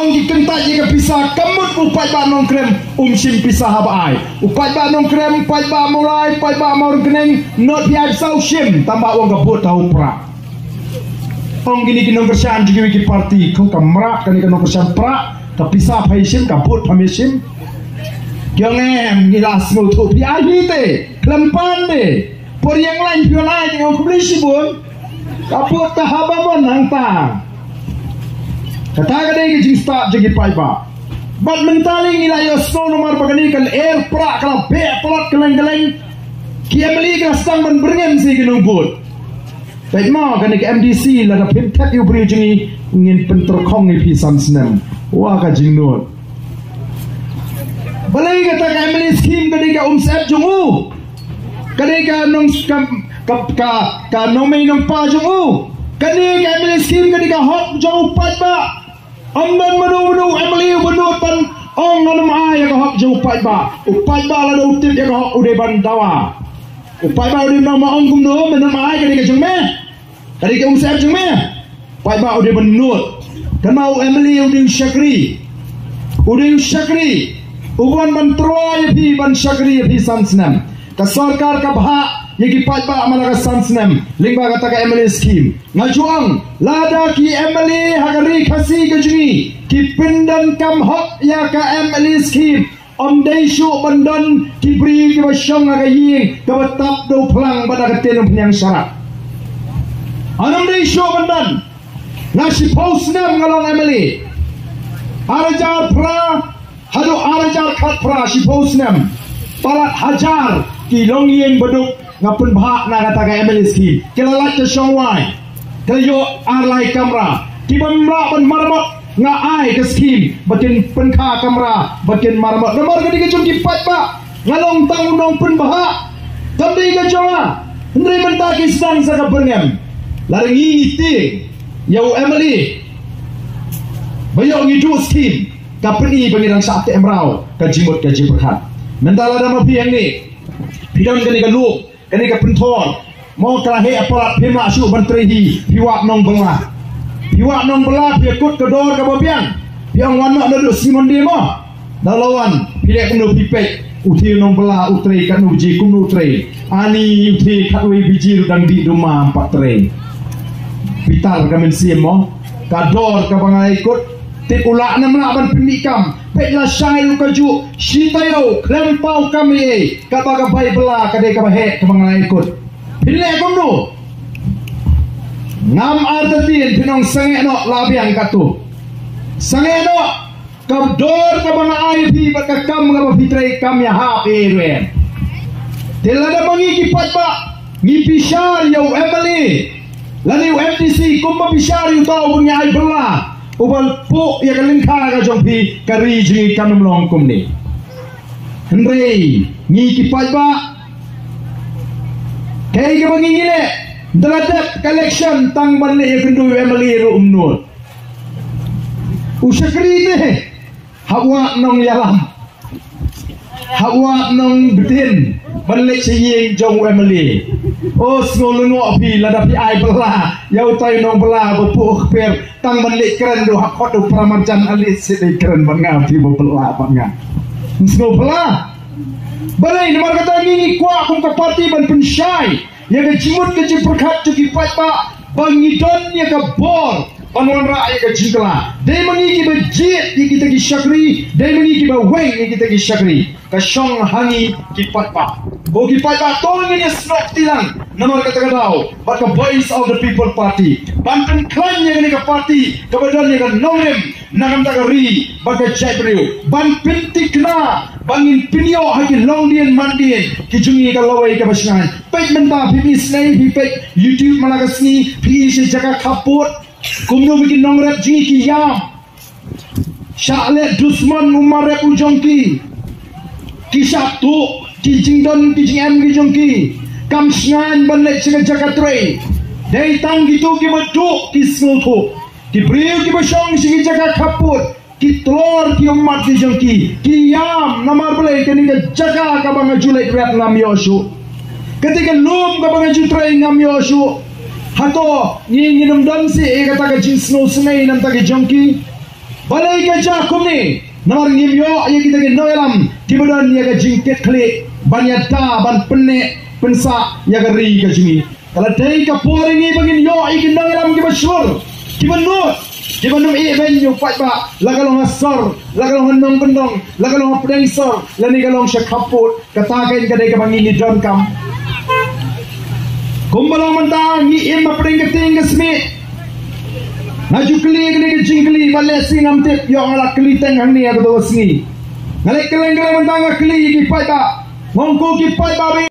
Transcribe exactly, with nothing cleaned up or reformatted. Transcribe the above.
Ong ki kyntait ïa ka pisa, ka mut u paidbah Nongkrem um shim pisa haba ai. U paidbah Nongkrem, paidbah Mawlai, paidbah Mawryngkneng, not phi ai pisa u shim, tang ba u ong ka vote ha u prah. Ong kine ki nongkyrshan jong kiwei ki party, ko ka mrad kane ka nongkyrshan prah, ka pisa pha ïa shim, ka vote pha ïa shim. Ki ong em, ngi la sngewthuh phi ai hi te, khlem pan te. Por ïeng lain phi wan ai te, ong khublei shibun. Ka vote ta haba mon hangta. Kata ka dei ka jingstad jong ki paidbah. Bad mynta lei ngi la ïohsngew namar ba kane ka lyer prah ka la beh palat kylleng kylleng. Ki M L A ki la sdang ban byrngem sha ki nongbud. Peit mo kane ka M D C, lada phim thep ïa u briew jong ngi, ngin pyntyrkhong ïa phi san snem. Wa ka jingnud. Balei kata ka M L A scheme ka dei ka umsyep jong u? Ka dei ka nong, ka, ka, ka, ka nongmei nongpa jong u? Ka dei ka M L A scheme ka dei ka hok jong u paidbah? Ym don mano mano u M L A uba nud ban ong ngan ym ai ïa ka hok jong u paidbah. U paidbah lada u tip ïa ka hok u dei ban dawa. U paidbah u dei ban ong kumno, men ym ai, ka dei ka jong me. Ka dei ka umsyep jong me. Paidbah u dei ban nud. Kynmaw u M L A u dei u shakri. U dei u shakri. U wan ban tyrwa ïa phi, ban shakri ïa phi san snem. Ka sorkar ka bhah ïa ki paidbah man la ka san snem lyngba kata ka M L A scheme. Nga ju ong, lada ki M L A ha ka ri Khasi ka jong ngi ki pyndonkam hok ïa ka M L A scheme, ym dei shuh ban don ki briew kiba shong ha ka ïing kaba tap da u phlang bad ha ka tien umphniang sharak. Ym dei shuh ban don. Nga shiphew snem nga long M L A. Ar hajar phra haduh ar hajar khatphra, shiphew snem. Palat hajar ki longïing baduk nga pynbha na kata ka M L A scheme. Ki la lait ka shong wai. Ki la ïoh ar lai kamra. Ki bym lah ban maramot, nga ai ka scheme ba kin pynkha kamra, ba kin maramot. Namar ka dei ka jong ki paidbah. Nga long tang u nongpynbha. Kam dei ka jong nga. Hynrei mynta ki sdang sa ka byrngem. Lada ngi ngi tieng ïa u M L A ba ïoh ngi duh scheme, ka pyni ba ngi dang shah teh mraw ka jingmut ka jingpyrkhat. Mynta lada ma phi hangne, phi don kane ka lum, kane ka pynthor, mo, ka la heh palat, phim lah shuh ban trei hi, phi wad nongbylla. Phi wad nongbylla, phi ïakut ka dor kaba biang. Phi ong wan noh naduh sngi Monday mo. Da la wan, phi leh kumno, phi peit, uti u nongbylla u trei katno baje, kumno u trei. Ani uti khatwei baje ruh dang dih dum, ym pat trei. Phi tar ka mynsiem mo. Ka dor kaba nga ïakut, tip u lah ne ym lah ban pynmih kam. Peit lashai ruh kajuh, shi taïew khlem paw kam ei ei, kaba ka bai bylla ka dei kaba heh kaba nga la ïakut. Phin leh kumno? Ngam artatien, phin ong sangeh noh, la biang katto. Sangeh noh, ka dor kaba nga ai phi bad ka kam kaba phi trei kam ïahap ei ruh em. Te lada ma ngi ki paidbah ngi bishar ïa u M L A lane u M D C kumba bishar ïa uta uba ngi ai bylla, uba puh ïa ka lyngkha ka jong phi, ka ri jong ngi kan ym long kumne. Hynrei ngi ki paidbah, kaei kaba ngi ngi leh, da la dep ka election tang ban leh ïakynduh ïa u M L A ruh um nud. U shakri te, hap wad nongïalam, hap wad nongbtin ban leit sha ïing jong u M L A. O, sngew lyngngoh phi lada phi ai bylla ïa utai u nongbylla ba puh kper, tang ban leit kren ruh ha khot u paramarjan, ale shisha dei kren bad nga, phi ba bylla bad nga. Sngewphylla. Balei? Namar kata ngi ngi kwah kum ka party ban pynshai ïa ka jingmut ka jingpyrkhat jong ki paidbah, ba ngi don ïa ka bor ban wanrah ïa ka jingkylla. Dei ma ngi kiba jied ïa kita ki shakri, dei ma ngi kiba weng ïa kita ki shakri. Ka shong ha ngi ki paidbah. Ko ki paidbah, to ngin ïa snoh kti lang namar kata ka daw bad ka Voice of the People Party ban pynkhlaiñ ïa kane ka party kaba don ïa ka nongrim na ka bynta ka ri bad ka jaitbynriew, ban pynthikna ba ngin pynïoh ha ki longdien mandien ki jong ngi ka lawei kaba shngaiñ. Peit mynta, phi isnei, phi peit YouTube man la ka sngi, phi i sha jaka khappud, kumno ba ki nongrep jong ngi ki ïam. Shah leh dusmon u marep u jong ki. Ki shah tuh ki jingdon ki jingem ki jong ki. Kam shngaiñ ban leit sha ka jaka trei. Dei tang kito kiba duh ki sngewthuh. Ki briew kiba shong sha ki jaka khappud, ki tlor ki ummat ki jong ki, ki ïam. Namar balei? Kane ka jaka kaba nga ju leit rep ngam ïoh shuh. Kata ka lum kaba nga ju trei ngam ïoh shuh. Hato ngi ngin ym don seh ïa kata ka jingsngewsynei na ka bynta ki jong ki? Balei ka jia kumne? Namar ngim ïoh ïa kita ki nongïalam kiba don ïa ka jingkitkhlieh ban ïada ban pynneh pynsah ïa ka ri ka jong ngi. Ka la dei ka por ïa ngi ba ngin ïoh ïa ki nongïalam kiba shlur, kiba nud, kiba nym ïeh beiñ ïa u paidbah, la ka long ha sor, la ka long ha nongkyndong, la ka long ha pdeng sor, lane ka long sha khappud. Kata kein ka dei kaba ngi ngi donkam. Kumba long mynta ngi im hapdeng ka tieng ka smiej. Nga ju kylli kane ka jingkylli, ba lehse ngam tip, ïoh nga la kylli teng hangne ha kato ka sngi. Nga leh kylleng kylleng mynta nga kylli ki paidbah. Nga ong ko ki paidbah ba